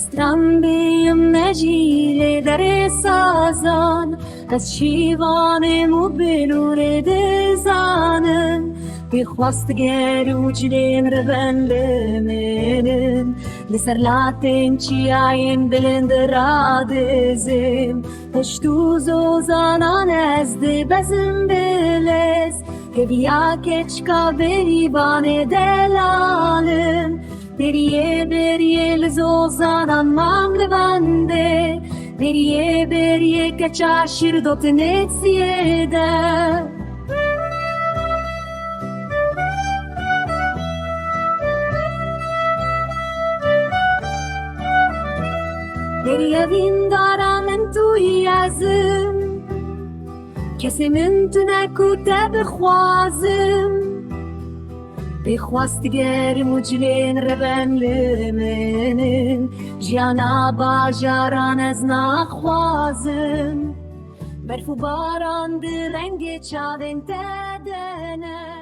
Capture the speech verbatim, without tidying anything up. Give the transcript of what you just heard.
Strandê yim mejîlê derê sazan, ez şîvanê mûbil û rê dizanim. Pê xwest ger û cilên reben limênin, li ser latên çiyayên bilind radizim. Pişt û zozanan ez dibezim bi lez, keviya keçika berîvanê delalim. Beriyê beriyê li zozanan mam li bendê, beriyê beriyê keça şîr dotinê ziyêde. Beriya vîndara min tu yî ezim, kesê min tune ku te bixwazim. Pê xwest ger û cilên reben limênin, jiyana bajaran ez naxwazim. Berf û baran di rengê çavên te de ne.